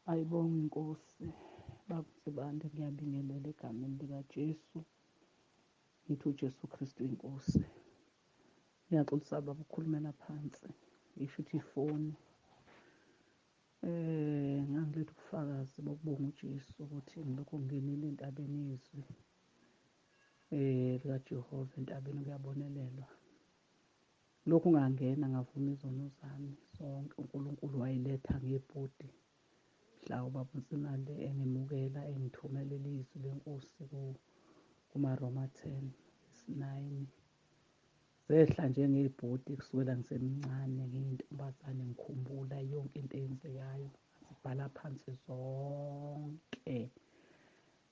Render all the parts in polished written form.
Ayibonge inkosi bakuSibande, ngiyabingelela egameni likaJesu. Ngithi uJesu Kristu inkosi. Ngiyaxolisa baba ukukhulumela phansi. Ngisho ukuthi ifoni. Ngangiletha ubufakazi bokubonga uJesu ukuthi ngilokhu ngingenile entabeni yezwi likaJehova, entabeni kuyabonelelwa. Lokhu ngangena ngavuma izono zami zonke, uNkulunkulu wayiletha ngebhodi mhla ubaba uNtsimande engemukela engithumelela izwi lenkosi kumaRoma 10 verse 9. Zehla njengebhodi kusukela ngisemncane ngiyintombazane, ngikhumbula yonke into eyenzekayo, ngazibhala phansi zonke.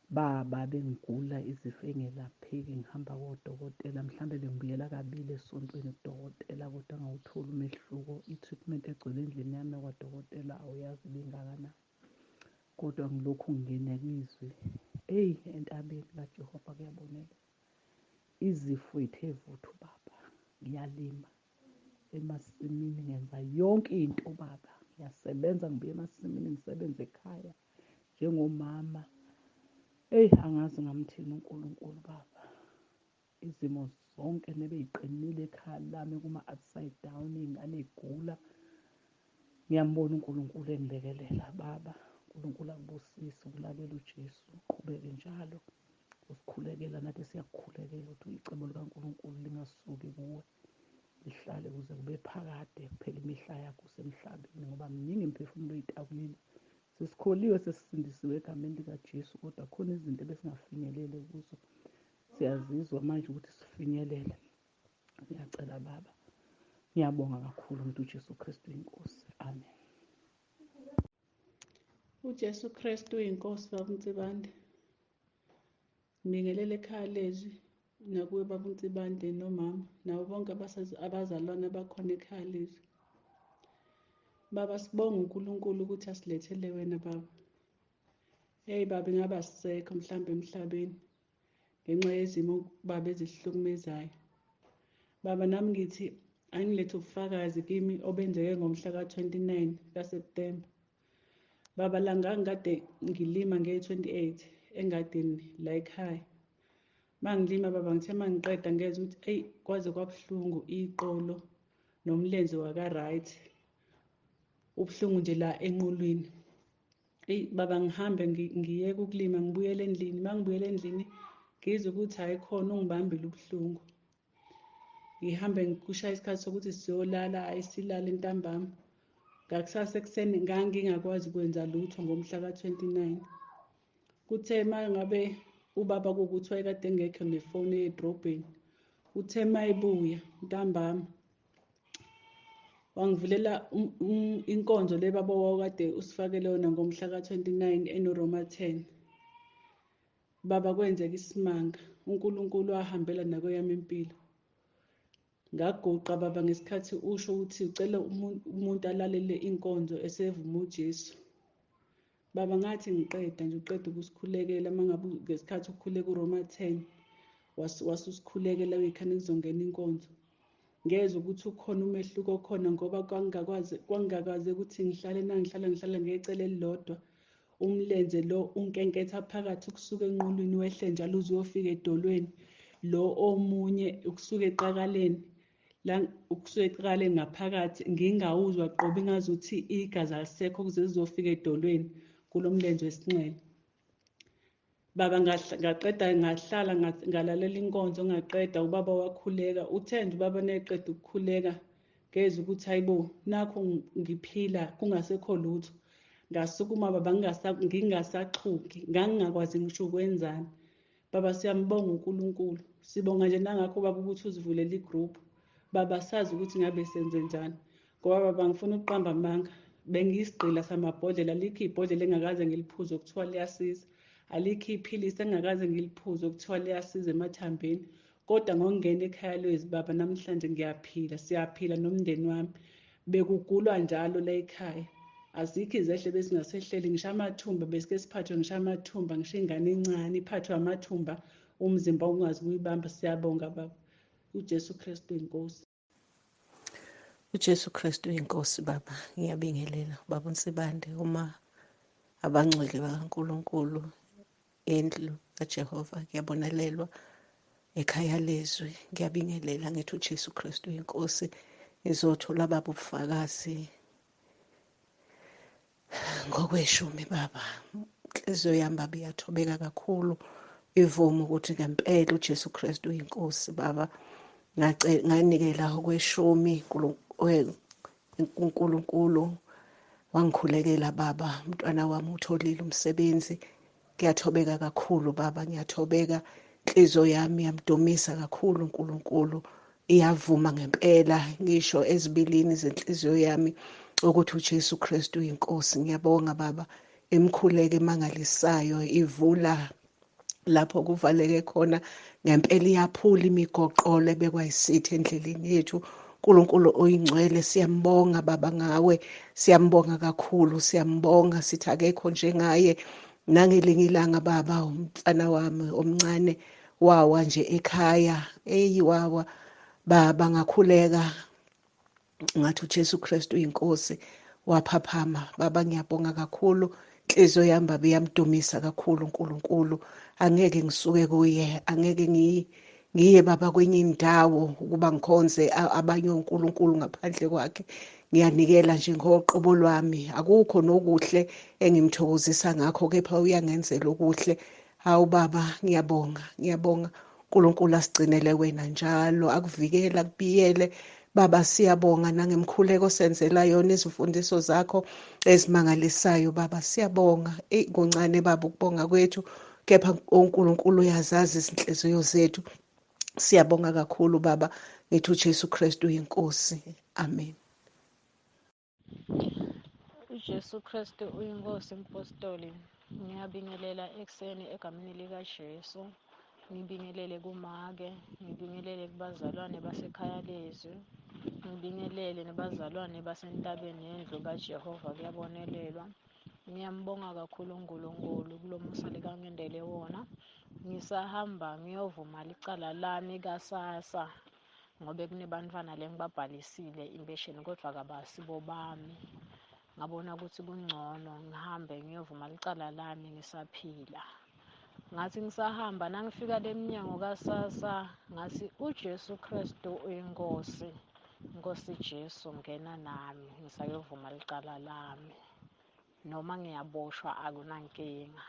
Baba bengigula izifo engelapheki, ngihamba kodokotela, mhlambe bengibuyela kabili esontweni kudokotela kodwa ngawutholi umehluko. I-treatment egcwele endlini yami yakwadokotela awuyazi ibingakanani, kodwa ngilokhu ngingene kwizwi. Eyi, entabeni kaJehova kuyabonela. Izifo ithe vuthu baba, ngiyalima emasimini, ngenza yonke into baba, ngiyasebenza, ngibuye emasimini ngisebenze ekhaya njengomama. Eyi, angazi ngamthini uNkulunkulu baba. Izimo zonke nebeyiqinile ekhaya lami kuma-upside down, iy'ngane y'gula. Ngiyambona uNkulunkulu engilekelela baba. uNkulunkulu akubusise ukulalela uJesu, uqhubeke njalo usikhulekela, nathi siyakukhulekela ukuthi icebo likaNkulunkulu lingasuki kuwe, lihlale kuze kube phakade, kuphela imihla yakho usemhlabeni, ngoba miningi imiphefumulo oyitakulile. Sesikholiwe, sesisindisiwe egameni likaJesu, kodwa khona izinto ebesingafinyelele kuzo, siyazizwa manje ukuthi sifinyelele. Ngiyacela baba, ngiyabonga kakhulu ngithi uJesu Kristu inkosi. Amen. UJesu Kristu uyinkosi baba uNtsibande. Ngibingelele ekhaya lezwi nakuwe baba uNtsibande nomama nabo bonke abazalwane abakhona ekhaya lezwi. Baba sibonga uNkulunkulu ukuthi asilethele wena baba. Hey baba, ingaba asisekho mhlawumbe emhlabeni ngenxa yezimo baba ezihlukumezayo. Baba nami ngithi angilethe ubufakazi kimi obenzeke ngomhla ka-29 kaSeptemba. Baba la ngangikade ngilima nge-28 engadini la ekhaya. Mangilima baba, ngithe mangiqeda ngezwa ukuthi eyi kwaze kwabuhlungu iqolo nomlenze waka-right, ubuhlungu nje la enqulwini. Eyi baba, ngihambe ngiyeke ukulima ngibuyele endlini. Mangibuyele endlini ngizwe ukuthi hhayi khona ungibambile ubuhlungu. Ngihambe ngikushaya isikhathi sokuthi siyolala, ayisilale ntambama. Ngakusasa ekuseni ngangingakwazi ukwenza lutho ngomhla ka-29. Kuthe uma ngabe ubaba kuwukuthi wayekade engekho nefoni edrobheni, uthe uma ebuya ntambama wangivulela inkonzo le baba wawukade usifakele yona ngomhla ka-29 enoRoma 10. Baba kwenzeka isimanga, uNkulunkulu wahambela nakweyami impilo. Ngaguqa baba ngesikhathi usho ukuthi ucela umuntu alalele inkonzo esevuma uJesu. Baba ngathi ngiqeda nje uqeda ukusikhulekela, uma ngabe ngesikhathi ukhuleka uRoma 10 wasusikhulekela uyikhane kuzongena inkonzo. Ngezwe ukuthi ukhona umehluko okhona ngoba kwangingakwazi ukuthi ngihlale nangihlala ngihlala ngecele elilodwa. Umlenze lo unkenketha phakathi ukusuka enqulwini wehle njalo uze uyofika edolweni, lo omunye ukusuka eqakaleni la ukusuka eqakaleni ngaphakathi ngingawuzwa qobe ngazuthi igazi alisekho kuze kuzofika edolweni kulo mlenze wesinxele. Baba ngaqeda ngahlala ngalalela inkonzo ngaqeda, ubaba wakhuleka. Uthe nje ubaba neqeda ukukhuleka ngezwe ukuthi hayibo nakho ngiphila kungasekho lutho. Ngasukuma baba ngingasaxhuki, ngangingakwazi ngisho ukwenzani. Baba siyambonga uNkulunkulu, sibonga nje nangakho baba ukuthi uzivulele igroup. Baba sazi ukuthi ngabe senze njani, ngoba baba ngifuna ukuqamba amanga, bengiyisigqila samabhodlela. Alikho ibhodlela engakaze ngiliphuze okuthiwa liyasiza, alikho iphilisi engakaze ngiliphuze okuthiwa liyasiza emathambeni, kodwa ngokungena ekhaya lwezi baba namhlanje ngiyaphila, siyaphila nomndeni wami. Bekugulwa njalo la ekhaya, azikho izehle besingasehleli, ngisho amathumba besike siphathwe, ngisho amathumba, ngisho ingane encane iphathwe amathumba, umzimba ungazi kuyibamba. Siyabonga baba, uJesu Kristu inkosi. UJesu Kristu inkosi baba, ngiyabingelela baba uNsibande, uma Abangcwele bakaNkulunkulu, endlu kaJehova kuyabonelelwa ekhaya lezwi. Ngiyabingelela ngithi uJesu Kristu inkosi. Ngizothola baba ubufakazi ngokweshumi baba. Inhliziyo yami baba iyathobeka kakhulu, ivuma ukuthi ngempela uJesu Kristu uyinkosi baba. Nganikela okweshumi uNkulunkulu wangikhulekela baba. Umntwana wami utholile umsebenzi. Ngiyathobeka kakhulu baba, ngiyathobeka. Inhliziyo yami iyamdumisa kakhulu uNkulunkulu, iyavuma ngempela ngisho ezibilini zenhliziyo yami ukuthi uJesu Kristu uyinkosi. Ngiyabonga baba, imikhuleko emangalisayo ivula lapho kuvaleke khona ngempela, iyaphula imigoqolo ebekwa yisitha endleleni yethu. uNkulunkulu oyingcwele, siyambonga baba ngawe, siyambonga kakhulu, siyambonga, sithi akekho njengaye. Nangelinye ilanga baba, umfana wami omncane wawa nje ekhaya, eyi wawa baba, ngakhuleka ngathi uJesu Kristu uyinkosi, waphaphama baba. Ngiyabonga kakhulu, inhliziyo yami baba iyamdumisa kakhulu uNkulunkulu. Angeke ngisuke kuye, angeke ngiye baba kwenye indawo ukuba ngikhonze abanye oNkulunkulu ngaphandle kwakhe. Ngiyanikela nje ngoqobo lwami, akukho nokuhle engimthokozisa ngakho, kepha uyangenzela okuhle. Hawu baba, ngiyabonga, ngiyabonga. uNkulunkulu asigcinele wena njalo, akuvikele, akubiyele baba. Siyabonga nangemkhuleko senzela yona, izimfundiso zakho ezimangalisayo baba, siyabonga. Eyi kuncane baba ukubonga kwethu, kepha uNkulunkulu uyazazi izinhliziyo zethu. Siyabonga kakhulu baba, ngithi uJesu Kristu uyinkosi. Amen. UJesu Kristu uyinkosi mpostoli. Ngiyabingelela ekuseni egameni likaJesu. Ngibingelele kumake, ngibingelele kubazalwane basekhaya lezwi, ngibingelele nabazalwane basentabeni yendlu kaJehova kuyabonelelwa. Ngiyambonga kakhulu uNkulunkulu kulo musa likangendele wona. Ngisahamba ngiyovuma licala lami kasasa ngobe kunebantwana lengibabhalisile impesheni kodwa kabasibo bami. Ngabona ukuthi kungcono ngihambe ngiyovuma licala lami ngisaphila. Ngathi ngisahamba nangifika le mnyango kasasa, ngathi uJesu Kristu uyinkosi, Nkosi Jesu ngena nami ngisayovuma licala lami, noma ngiyaboshwa akunankinga.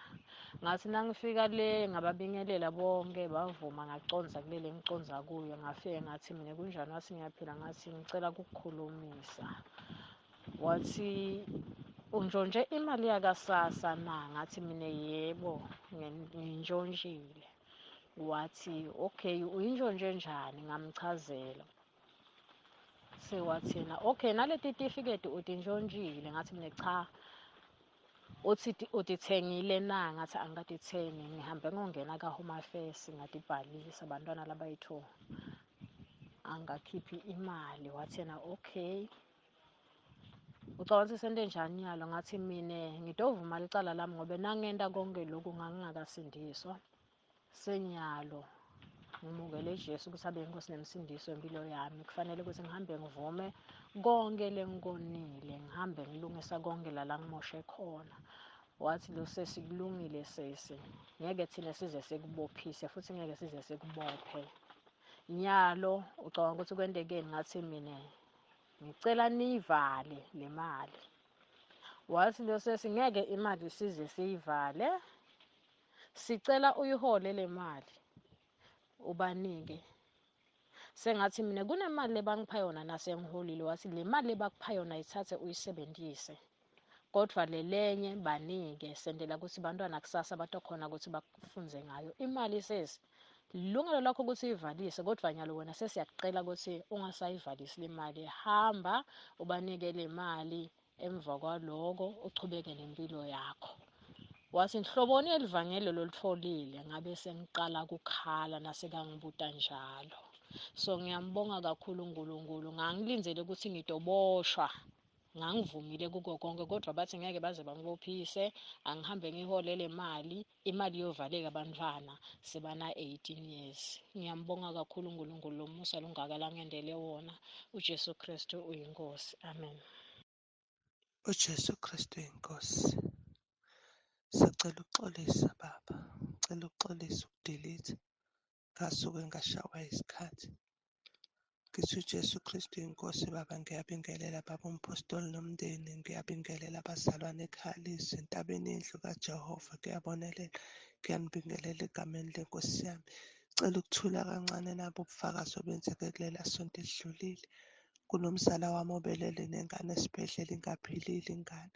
Ngathi nangifika le ngababingelela bonke bavuma, ngaconza kulele ngiconza kuyo. Ngafike ngathi mina kunjani, wathi ngiyaphila. Ngathi ngicela kukukhulumisa. Wathi untshontshe imali yakasasa na? Ngathi mina yebo, ngintshontshile. Wathi okay, uyintshontshe njani? Ngamchazela. Sewathi yena okay, naleti tifiketi utintshontshile? Ngathi mina cha. Uthi utithengile na? Ngathi angikatithengi, ngihambe ngongena ka-Home Affairs ngatibhalisa abantwana labayi-2, angakhiphi imali. Wathi yena okay, ucabanga ukuthi sente njani yalo? Ngathi mina ngitovuma licala lami ngoba nangenta konke lokhu ngangingakasindiswa. Senyalo ngimukele Jesu ukuthi abe inkosi nemsindiso empilo yami. Kufanele ukuthi ngihambe ngivume konke lengikonile, ngihambe ngilungisa konke la ngimoshe khona. Wathi lo sesi kulungile sesi, ngeke thina size sikubophise futhi ngeke size sikubophe. Nyalo ucabanga ukuthi kwentekeni? Ngathi mina ngicela niyivale le mali. Wathi lo sesi ngeke imali size siyivale, sicela uyihole le mali ubanike. Sengathi mina kunemali lebangipha yona nasengiholile. Wathi le mali lebakupha yona ithathe uyisebenzise, kodwa lelenye banike, sendela ukuthi bantwana kusasa batokhona ukuthi bakufunze ngayo imali. Sesi lilungelo lakho ukuthi uyivalise, kodwa nyalo wena sesiyakucela ukuthi ungasayivalisi le mali, hamba ubanike le mali, emva kwaloko uchubeke nempilo yakho. Wathi nhloboni elivangelo lolutfolile? Ngabe sengiqala kukhala nasekangibuta njalo. So ngiyambonga kakhulu uNkulunkulu. Ngangilindzele ukuthi ngitoboshwa, ngangivumile kuko konke, kodwa bathi ngeke baze bangibophise, angihambe ngihole le mali, imali iyovaleka abantwana sebana 18 years. Ngiyambonga kakhulu uNkulunkulu lo musa longaka langendele wona. uJesu Kristu uyinkosi. Amen. uJesu Kristu inkosi. Sacela ukuxolisa baba, ngicela ukuxolisa ukudelete, ngasuke ngashawa isikhathi. Ngithi uJesu Kristu inkosi baba, ngiyabingelela baba umphostoli nomndeni, ngiyabingelela abazalwane ekhaya lizwi entabeni yendlu kaJehova, kuyabonelela, ngiyanibingelela egameni lenkosi yami. Cela ukuthula kancane nabo ubufakazi obenzeke kulela sonto elidlulile. Kunomzala wami obelele nengane esibhedlela ingaphilile ingane.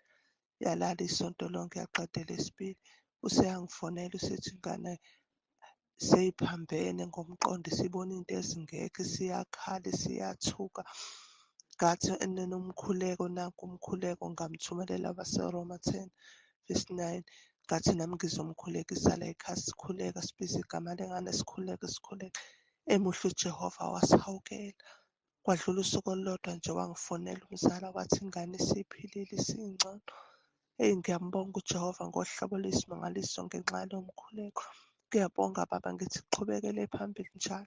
Yalala isonto lonke yaqeda elesibili. Useyangifonela usethi ingane seyiphambene ngomqondo, isibona into ezingekho, isiyakhala, isiyathuka. Ngathi enenomkhuleko, nanku umkhuleko ngamthumelela waseRoma 10 verse 9. Ngathi nami ngizomkhulekisa la ekhaya, sikhuleka sibiza igama lengane, sikhuleke sikhuleke. Emuhle uJehova wasihawukela. Kwadlula usuku olulodwa nje wangifonela umzala wathi ingane isiphilile isingcono. Eyi, ngiyambonga uJehova ngohlobo lwesimangaliso ngenxa yalo mkhuleko. Ngiyabonga baba, ngithi qhubekele phambili njalo.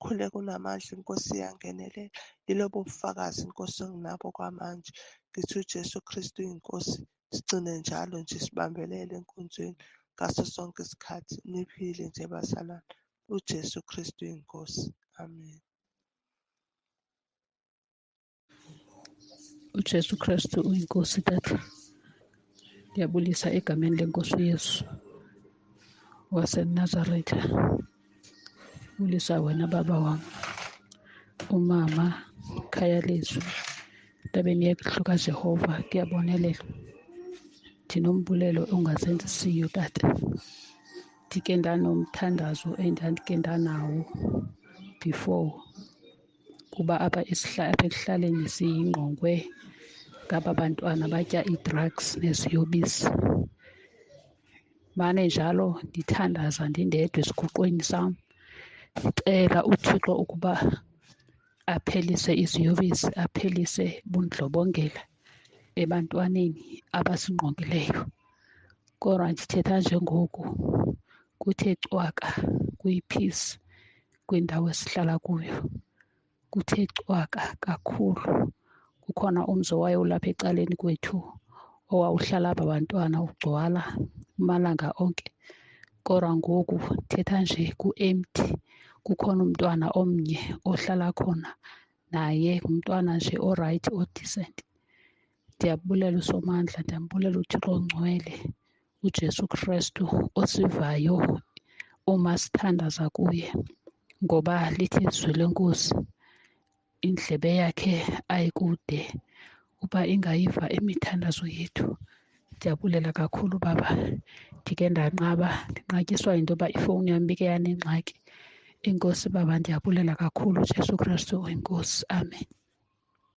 Khuleka unamandla, inkosi iyangenelela. Yilobo bufakazi inkosi enginabo kwamanje. Ngithi uJesu Kristu inkosi, sigcine njalo nje sibambelele enkonzweni ngaso sonke isikhathi. Niphile nje bazalwane. uJesu Kristu inkosi. Amen. uJesu Kristu uyinkosi tata. Ngiyabulisa egameni lenkosi uYesu waseNazaretha. Bulisa wena baba wami, umama khaya lezwi entabeni yendlu kaJehova kuyabonelela. Ndinombulelo ongazenzisiyo tata. Ndike ndanomthandazo endandike ndanawo before kuba apha apha ekuhlaleni siyingqongwe ngaba bantwana batya ii-drugs neziyobisi. Mane njalo ndithandaza ndindedwa esiguqweni sam, ndicela uThixo ukuba aphelise iziyobisi, aphelise ubundlobongela ebantwaneni abasingqongileyo. Kodwa ndithetha nje ngoku kuthe cwaka kuyi-peace kwindawo esihlala kuyo. Kuthe cwaka kakhulu. Kukhona umzi owayewulapha ecaleni kwethu owawuhlala aba bantwana ugcwala amalanga onke. Kodwa ngoku thetha nje ku-empty, kukhona umntwana omnye ohlala khona naye ngumntwana nje orayithi o-decent. Ndiyabulela uSomandla, ndiyambulela uThixo ongcwele uJesu Kristu osivayo uma sithandaza kuye, ngoba lithi izwi lenkosi indlebe yakhe ayikude uba ingayiva imithandazo yethu. Ndiyabulela kakhulu baba. Ndike ndanqaba ndinqatyiswa yinto yoba ifowuni yam ibike yanengxaki. Enkosi baba, ndiyabulela kakhulu. Jesu Kristu uyinkosi. Amen.